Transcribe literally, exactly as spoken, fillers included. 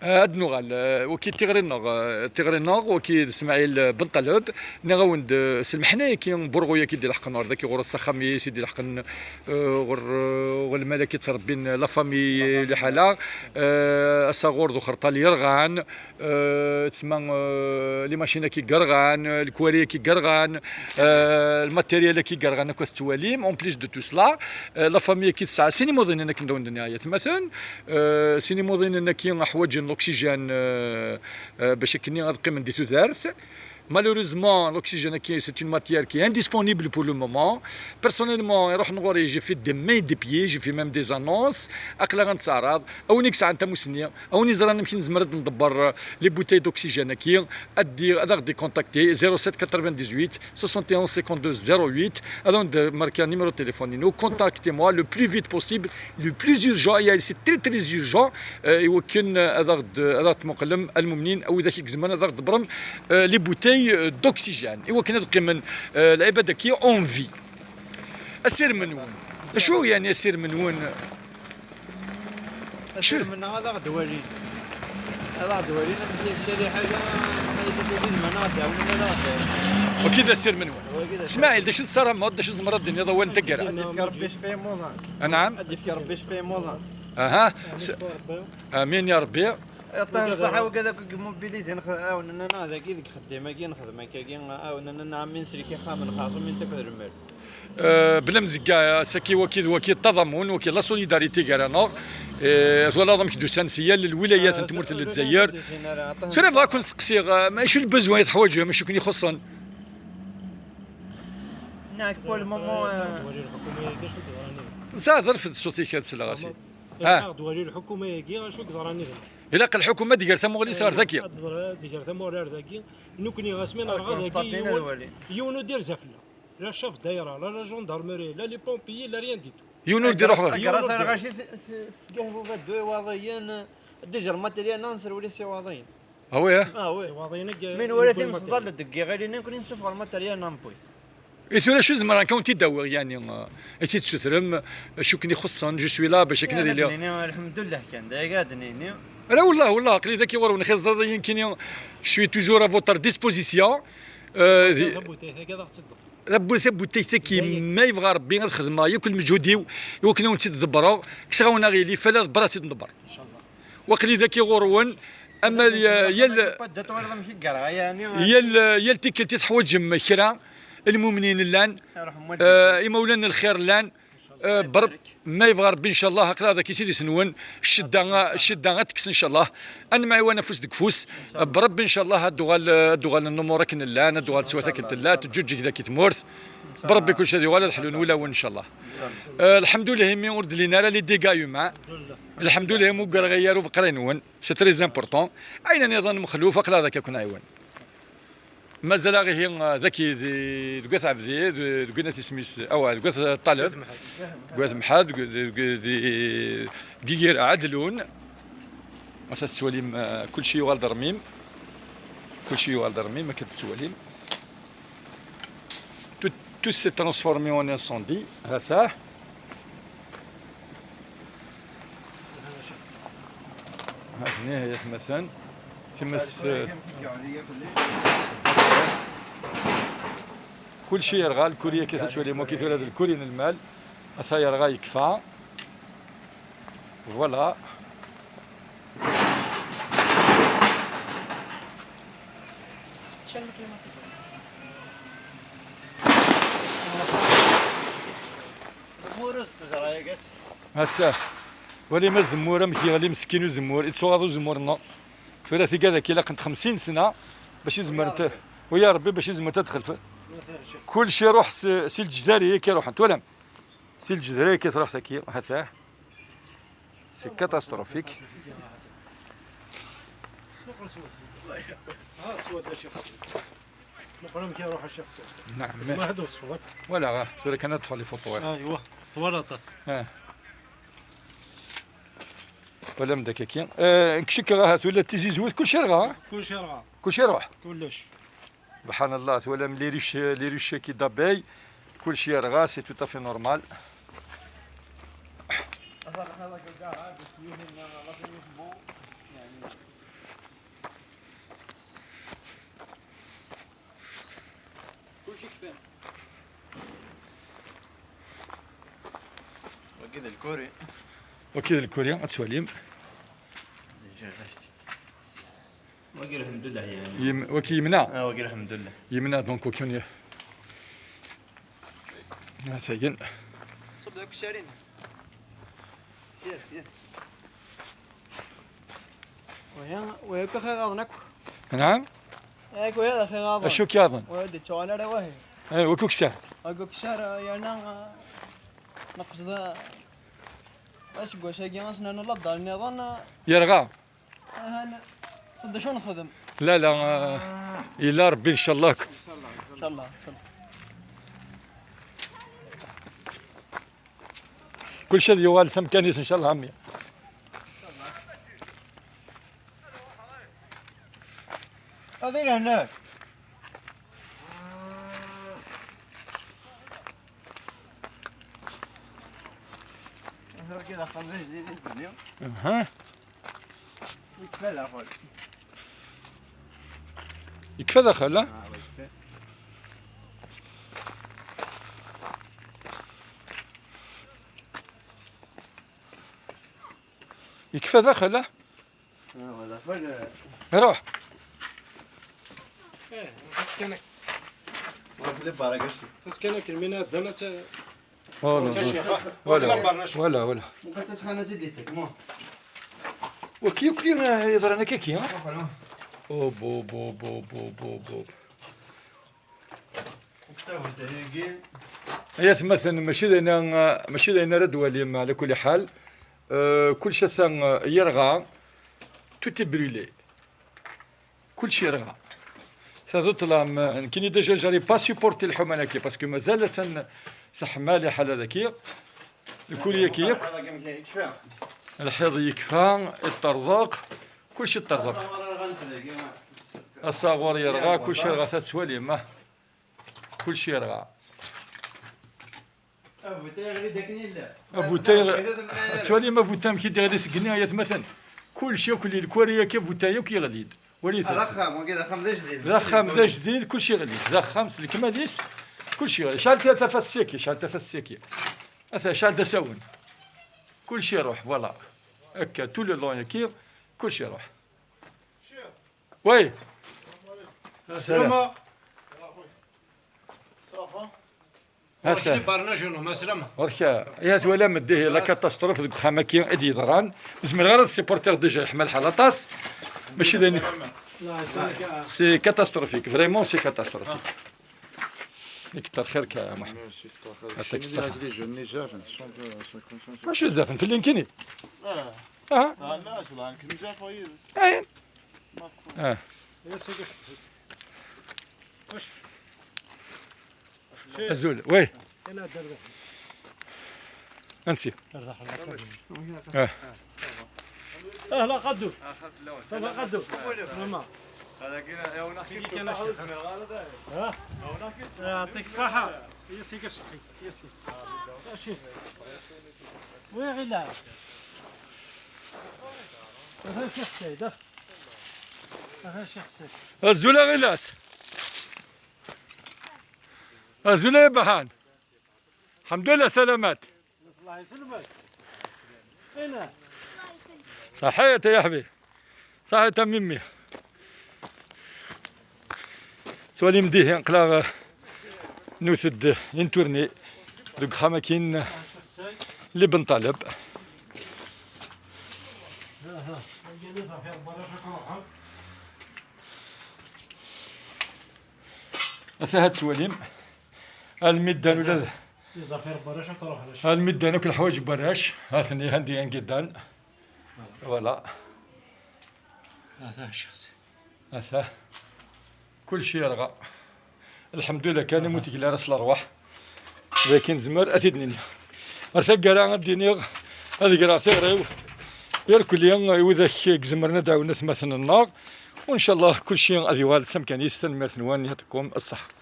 Ah, ad nuɣal, ah, waki d tiɣri-nneɣ, ah, tiɣri-nneɣ, waki d Smaɛil, ah, Ben Ṭaleb. Nniɣ-awen-d, ah, s lmeḥna-yaki, burɣu-yaki d-ileḥqen ɣer daki, ɣur-s axxam-is i d-ileḥqen, ah, ɣur, ah, ɣur lmal-agi ttrebbin la famille, liḥala, ah, asaɣur d uxerṭal yerɣan, ah, tma, ah, limacin-agi yerɣan, ah, lekwari-agi yerɣan, ah, lmatéryel-agi yerɣan, akk ad tettwalim. En plus de tout cela, ah, la famille-agi tesɛa sin imuḍinen akken d awen-d-nniɣ, yatmaten. Euh, sin imuḍinen-agi ḥwaǧen l'oxygène, euh, euh, bac akken ad qqimen di tudert. Malheureusement, l'oxygène-agi, c'est une matière qui est indisponible pour le moment. Personnellement, iruḥen ɣur-i, j'ai fait des mains et des pieds, j'ai fait même des annonces. Aql-aɣ ad nettaɛraḍ. A win i yesɛan tamussni, a win yeẓran amek nezmer ad nḍebber, euh, les bouteilles d'oxygène-agi, ad d-, ad aɣ-d-icontacter, zéro sept quatre-vingt-dix-huit, soixante et onze cinquante-deux zéro huit. Ad awen-d-merkeɣ numéro de téléphone-inu. Contactez-moi le plus vite possible, le plus urgent. Et c'est très, très urgent. Euh, i wakken, euh, ad aɣ-d-, ad aɣ-d-tmuqlem, a lmumnin, a widak i izemren ad aɣ-d-ḍebbren, euh, les bouteilles, euh, d'oxygène. I wakken ad qqimen, euh, lɛibad-agi en vie. Asirem-nwen. Acu, yeɛni, asirem-nwen? Asirem-nneɣ ad aɣ-d-walin. Ad aɣ-d-walin amek i tella liḥala, ma yella d win ad aɣ-d-ɛawnen, ad aɣ-d-ɛawnen. Wagi d asirem-nwen. Wagi d asirem. Smaɛil, d acu tessarameḍ, d acu tzemreḍ ad d-tiniḍ awal n taggara? Ad d-yefk Ṛebbi ccfa i imuḍan. Anɛam? Ad d-yefk Ṛebbi ccfa i imuḍan. Aha. Amin ya Ṛebbi. Yeɛṭihen ṣṣeḥḥa wigad akk i yemmobilizin, ɛawnen-aneɣ dagi deg uxeddim-agi, nexdem akkagi, ɛawnen-aneɣ mi nsellek ixxamen, xerṣum-iten akk d lmal. Euh, bla mzegga, saki waki d waki ṭṭaḍamun, waki la solidarité gar-aneɣ. Euh, twalaḍ amek d-usan si yal lwilayat n tmurt n Lezzayer. Tura bɣa ad ken-seqsiɣ, euh, ma acu le besoin i teḥwaǧem, acu i ken-ixuṣṣen? Nekk, pour le moment, euh, Ẓer, ḍerfed ṣṣut-ik ad sleɣ, a sidi. Ah. Ad d-wali lḥukuma-agi, acu i yeḍran yid-neɣ. Ilaq lḥukuma ad d-ger tamuɣli-s ɣer dagi. Ad d-ger tamuɣli ɣer dagi. Nekkni asmi nerɣa dagi, yiwen, yiwen ur d-irza fell-aɣ. La chef daïra, la, la gendarmerie, la les pompiers, la rien du tout. Yiwen ur d-iruḥ ɣer. Yiwen ur d-iruḥ. Seg Ahbub ad ddu Iwaḍiyen, déjà le matériel-nneɣ nserwel-it s Iwaḍiyen. Ah oui, hein? Ah oui. Min wala timseḍal deg yiɣalin, nekkni nessufeɣ le matériel-nneɣ newwi-t. I tura acu zemreɣ ad wen-t-id-awiɣ, yeɛni, eh, i t-id-tessutrem, acu ken-ixuṣṣen, je suis là bac akken ad iliɣ. Ad d-nini, alḥemdullah kan, d aya ad d-nini. Ala, wallah, wallah, aql-i dagi ɣur-wen, xi ẓriḍ-iyi nekkini, je suis toujours à votre disposition. Euh, di- Tabutayt-agi ad aɣ-tt-id-ḍefreḍ. Tabu-, tabutayt-agi, ma yebɣa Rebbi ad xedmeɣ yakk lmeǧhud-iw i wakken ad wen-tt-id-ḍebbreɣ, kkseɣ-awen aɣilif, ala ḍebber ad tt-id-nḍebber. Waqil i dagi ɣur-wen, ama y-, yal, yal, yal tikkelt i teḥwaǧem kra, lmumnin llan, eh, imawlan n lxir llan, eh, ber-, ma yebɣa Rebbi, ncallah, aql-aɣ dagi s idis-nwen, ccedda, ccedda ad tekkes, ncallah. Ad nemɛiwan afus deg ufus, eh, Rebbi, ncallah, ad d-uɣal, ad d-uɣalen lumuṛ akken llan, ad d-uɣal teswiɛt akken tella, teǧǧuǧǧeg dagi tmurt. Rebbi kulci ad yuɣal ad ḥlun wulawen, ncallah. Eh, lḥemdullah, imi ur d-llin ara les dégâts humains. Lḥemdullah, imi ur greɣ ara ubeqri-nwen. C'est très important. Ayen nniḍen Mexluf, aql-aɣ dagi ad ken-nɛiwen. Mazal-aɣ ihi, eh, dagi di, deg At Ɛebdi, di, deg winat isem-is, awa, deg At Ṭaleb, deg At Mḥad, deg, deg, di, deg Yir Ɛedlun. Ass-a tettwalim, eh, kulci yuɣal d rrmim. Kulci yuɣal d rrmim, akken tettwalim. Tout, tout s'est transformé en incendie. Ha-t-ah. Ha-ten-i, ay atmaten. Times, eh, kulci yerɣa, lkuri akka tettwalim, waki tura d lkuri n lmal. Ata yerɣa yekfa. Voilà. Atta. Wali ma zemmur amek yeɣli meskin uzemmur, ittuɣaḍ uzemmur-nneɣ. Tura tigad akka ilaqent xemsin sna bac i zemrent, u ya Rebbi, bac i zemrent ad xelfent. Kulci iruḥ s, si lǧdari akka iruḥen, twalam? Si lǧdari akka truḥ tagi, ha-t-ah. C'est catastrophique. Meqqer amek iruḥ a Ccix Sɛid. Naɛam. Tzemreḍ ad d-twesfeḍ akk. Voilà, tura kan ad ṭṭfeɣ les photos. Aywa, twalaḍ. Ah. Twalam-d akka. Eh, nekk cikkeɣ ahat ula d tizizwit, kulci yerɣa, ha? Kulci yerɣa. Kulci iruḥ? Kullec. Subḥan Allah, twalam les ruches, les ruches-agi d'abeilles, kulci yerɣa, c'est tout à fait normal. Aẓar ḥna la gagara, bas yuhin la famille Bo, yeɛni. D lkuri. Waki d lkuri, ad twalim. Wagi, lḥemdullah, yani. Yem-, waki yemna? Ah, wagi, lḥemdullah. Yemna, donc, waki. Atan. Ṣubb akk ssarin. Yes, yes. Waya, waya akk axir-aḍen akk. Naɛam? Akk waya d axir-aḍen. Acu k-yaḍen? Waya d-ittuɣal ara wahi. Eh, waki ukessar? Waki ukessar, yerna, ah, neqsed, ah, aseggas-agi, ad s-nernu laddal nniḍen, ah. Yerɣa? Aha, n-, d acu nexdem? La, la, ah, yella Rebbi, ncallah. Ncallah, ncallah. Kulci ad yuɣal s amkan-is, ncallah, a mmi. Ad ilehna. Aha. Yekfa daxel. Yekfa daxel, a? Ah, yekfa. Yekfa daxel, a? Ah, voilà, voilà. Iruḥ. Eh, xas kan ak-, xas kan akken mi nɛedda, ma tt-, Oh, non, non. Voilà, voilà, voilà. Waki akk li, eh, yeḍran akka-ki, ha? Oh, bo, bo, bo. Ay atmaten, mačči d ayen, eh, mačči d ayen ara d-walim, ɛla kulli ḥal. Eh, kulci atan, eh, yerɣa, tout est brûlé. Kulci yerɣa. Ta d ṭṭlam, nekkini déjà j'arrive pas supporter lḥuma-agi, parce que mazal attan teḥma liḥala dagi. Lkul yagi yakk. Lḥiḍ yekfa, iṭṭerḍeq, kulci iṭṭerḍeq. Asaɣur yerɣa, kulci yerɣa, ta tettwalim, ah. Kulci yerɣa. Abutay yeɣli-d akken yella. Abutay, tettwalim abutay amek i d-yeɣli seg igenni, ay atmaten? Kulci akk, lkuri akka, abutay akk yeɣli-d. Walit. Ah, d axxam, wagi d axxam d ajdid. D axxam d ajdid, kulci yeɣli-d. D axxam s lekmal-is, kulci yeɣli. Cɛel ta-, tafat syaki, cɛel tafat syaki. Ata, cɛel d asawen. Kulci iruḥ, voilà. Akka, tout le long yaki, kulci iruḥ. Oui. Salam. Ɣur-k, atan. Ɣur-k, ya twalam dihi la catastrophe deg uxxam-agi i d-yeḍran. Ur zmireɣ ara ad supportiɣ déjà, yeḥma lḥal aṭas. Mačči d ayen. C'est catastrophique, vraiment c'est catastrophique. Nekter xir-k a Muḥend. Merci, kter xir-k. Aṭak ṣṣeḥḥa. Keččini d les jeunes, les jeunes, sont, sont comme ça. Mačči bezzaf, fell-i nekkini. Ah. Ah. Ah, la, cela, nekkini bezzaf, oui. Ayen. Ah. Azul, oui. Ansi. Ah. Ah, la, qaddu. Ça va, qaddu. Vraiment. هذا كذا، يا ولد، كيف كان الشيخ؟ ها؟ يعطيك الصحة. يسيك الصحي. يسيك. ماشي. وين غيلات؟ هذا الشيخ سيد، ها؟ هذا الشيخ سيد. Azul a Ɣilas. Azul a Baḥan. الحمد لله سلامات. الله يسلمك. هنا. صحيت يا حبيبي. صحيت يا ميمي. Tettwalim dihi aql-aɣ newwet-d une tournée deg uxxam-agi n Ibn Ṭaleb. Ata ad tettwalim. Almi ddan ula d, almi ddan akk leḥwayeǧ n warrac. Ha-ten-i, handi angi ddan. Voilà. Ata. Kulci yerɣa. Lḥemdullah kan, imi ur tegla ara s lerwaḥ. D akken nezmer ad t-id-nini. Ɣer taggara ad d-iniɣ, ad greɣ tiɣri-w irkelli i widak i izemren ad d-ɛawnen atmaten-nneɣ. U ncallah kulci ad yuɣal s amkan-is. Tanemmirt-nwen, yeɛṭikum ṣṣeḥḥa.